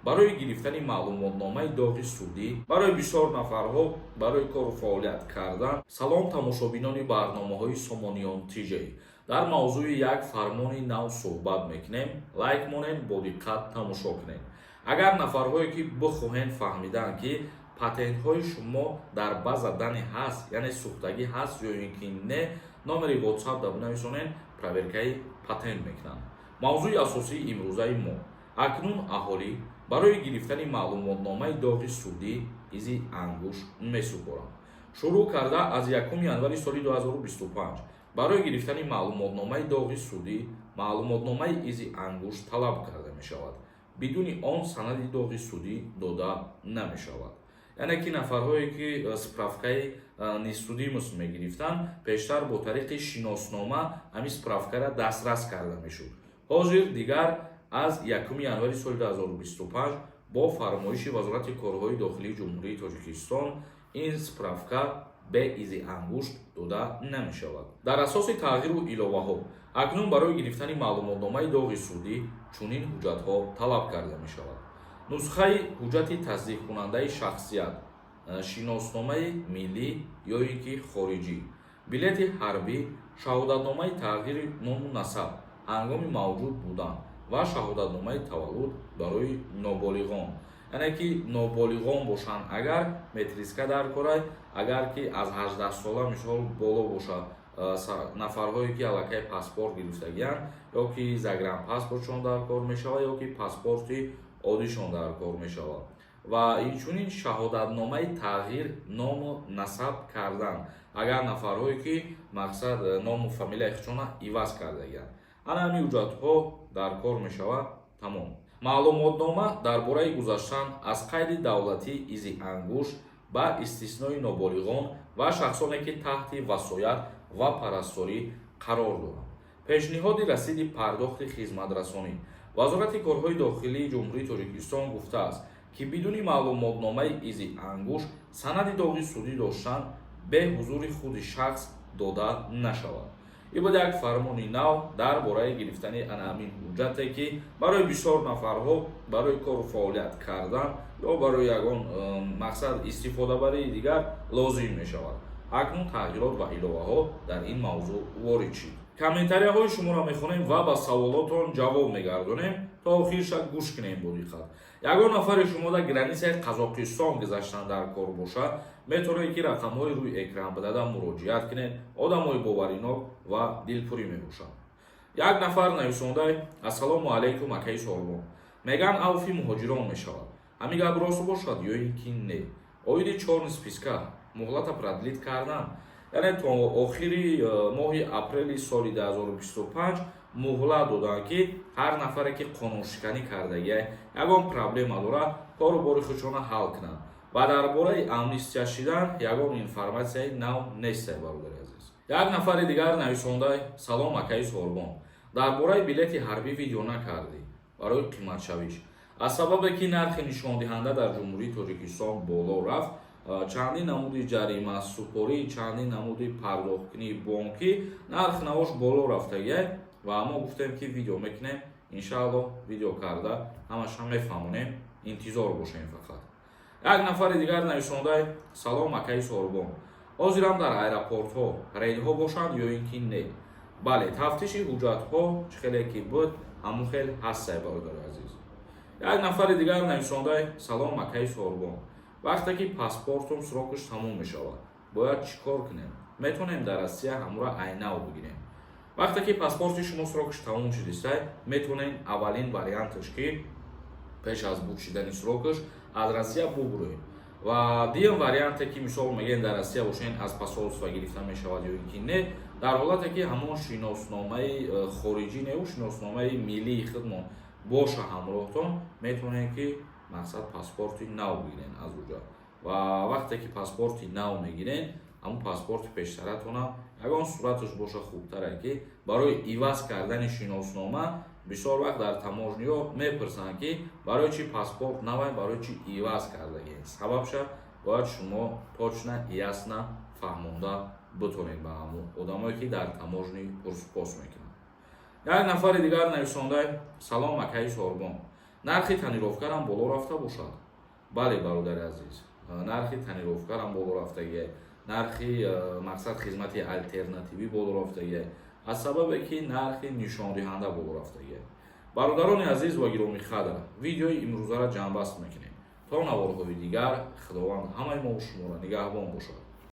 Барои гирифтани маълумотномаи доғи судӣ барои бисёр нафарҳо барои кору фаъолият кардан. Салом, тамошобинони барномаҳои Сомониён ТЖ. Дар мавзӯи як фармони нав суҳбат мекунем. Лайк монед, бо диққат тамошо кунед. Агар нафарҳое ки бихоҳед фаҳмидан, ки патентҳои шумо дар база данных ҳаст, яъне сӯхтагӣ ҳаст ё ин ки не, номери WhatsApp да бинависонед, проверкаи патент мекунанд. Мавзӯи асосии имрӯзаи мо: акнун аҳолӣ барои гирифтани маълумотномаи доғи судӣ изи ангушт месупоранд. Шурӯъ карда аз 1 январи соли 2025 барои гирифтани маълумотномаи доғи судӣ маълумотномаи изи ангушт талаб карда мешавад. Бидуни он санади доғи судӣ дода намешавад. Яъне ки нафарҳое ки справкаи несудимость мегирифтанд, пештар бо тариқи шиноснома ҳамин справкаро дастрас карда мешуд. Ҳозир дигар аз 1 январи соли 2025 бо фармоиши Вазорати корҳои дохилии Ҷумҳурии Тоҷикистон ин справка бе изи ангушт дода намешавад. Дар асоси тағйиру иловаҳо акнун барои гирифтани маълумотномаи доғи судӣ чунин ҳуҷҷатҳо талаб карда мешавад: нусхаи ҳуҷҷати тасдиқкунандаи шахсият, шиносномаи миллӣ ё ин ки хориҷӣ, билети ҳарбӣ, шаҳодатномаи тағйири ному насаб ҳангоми мавҷуд будан ва шаҳодатномаи таваллуд барои ноболиғон. Яъне ки ноболиғон бошанд агар, метрическа дар корай, агар ки аз 18 сола, мисол, боло бошад, нафарҳое ки аллакай паспорт гирифтагианд, ё ки загранпаспортшон дар кор мешавад, ё ки паспорти оддишон дар кор мешавад. Ва инчунин шаҳодатномаи тағйир ному насаб кардан, агар нафарҳое ки, мақсад, ному фамилияи худшона иваз кардагианд, ана ҳамин ҳуҷҷатҳо дар кор мешавад. Тамом. Маълумотнома дар бораи гузаштан аз қайди давлатии изи ангушт ба истиснои ноболиғон ва шахсоне, ки таҳти васоят ва парасторӣ қарор доранд. Пешниҳоди расиди пардохти хизматрасонӣ. Вазорати корҳои дохилии Ҷумҳурии Тоҷикистон гуфтааст, ки бидуни маълумотномаи изи ангушт санади доғи судӣ доштан бе ҳузури худи шахс дода нашавад. Ин буд як фармони нав дар бораи гирифтани ана ҳамин ҳуҷҷате, ки барои бисёр нафарҳо барои кору фаъолият кардан ё барои ягон мақсад истифодабарии дигар лозим мешавад. Акнун тағйирот ва иловаҳо дар ин мавзӯъ ворид шид. Комментарияҳои шуморо мехонем ва ба саволотон ҷавоб мегардонем. То охирша гӯш кунем бо диққат. Ягон нафари шумо дар границаи Қазоқистон гузаштан дар кор бошад, метавонед, ки рақамҳои рӯи экран бидада муроҷиат кунед. Одамои боваринок ва дилпурӣ мебошанд. Як нафар нависондай: «Ассалому алайкум, акаи Сорбон. Меган, авфи муҳоҷирон мешавад. Ҳамин гап рост бошад ё ин ки не? Оиди чёрный списка муҳлата продлить кардан, яъне то охири моҳи апрели соли 2025 муҳлат доданд, ки ҳар нафаре ки қонуншиканӣ кардагиай, ягон проблема дорад, кору бори худшона ҳал кунанд. Ва дар бораи амнистия шидан ягон информатсияи нав нестай, бародари азиз». Як нафари дигар нависондай: «Салом, акаи Сорбон. Дар бораи билети ҳарбӣ видео накардӣ. Барои қиматшавиш, аз сабабе ки нархи нишондиҳанда дар Ҷумҳурии Тоҷикистон боло рафт, чандин намуди ҷарима супорӣ, чандин намуди пардохткунии бонкӣ нарх навош боло рафтагиай ва мо гуфтем, ки видео мекунем. Иншааллоҳ, видео карда ҳамаша мефаҳмонем, интизор бошем фақат». Як нафари дигар нависондай: «Салом, акаи Сорбон. Ҳозирам дар аэропортҳо рейдҳо бошанд ё ин ки не?» Бале, тафтиши ҳуҷҷатҳо чӣ хеле ки буд, ҳамун хел ҳастай, бародари азиз. Як нафари дигар нависондай: «Салом, акаи Сорбон. Вақте ки паспортум срокаш тамом мешавад, бояд чӣ кор кунем? Метавонем дар Россия ҳамура айнав бигирем?» Вақте ки паспорти шумо срокаш тамом шудистай, метавонем, аввалин варианташ, ки пеш аз буд шидани срокаш аз Россия бубурем. Ва дуюм варианте, ки, мисол, мегӯем, дар Россия бошен, аз посольство гирифта мешавад ё ин ки не. Дар ҳолате ки ҳамон шиносномаи хориҷӣ неу шиносномаи миллии худмон боша ҳамроҳтон, метавонем, ки, мақсад, паспорти нав бигирен аз уҷа. Ва вақте ки паспорти нав мегирен, ҳамон паспорти пештаратонам ягон сураташ боша хубтаре, ки барои иваз кардани шиноснома бисёр вақт дар таможниҳо мепурсанд, ки барои чи паспорт навай, барои чи иваз кардагӣ. Сабабша бояд шумо точно, ясно фаҳмонда битонед ба ҳамон одамое, ки дар таможни пурсупос мекунанд. Як нафари дигар нависондай: «Салом, акаи Сорбон. Нархи тонировкарам боло рафта бошад. Бале, бародари азиз, нархи тонировкарам боло рафтагия, нархи, мақсад, хизмати алтернативӣ боло рафтагия, аз сабабе ки нархи нишондиҳанда боло рафтагия. Бародарони азиз ва гиромӣ қадр, видеои имрӯзаро ҷамъбаст мекунем. То наворҳои дигар, Худованд ҳамаи мо шуморо нигаҳбон бошад.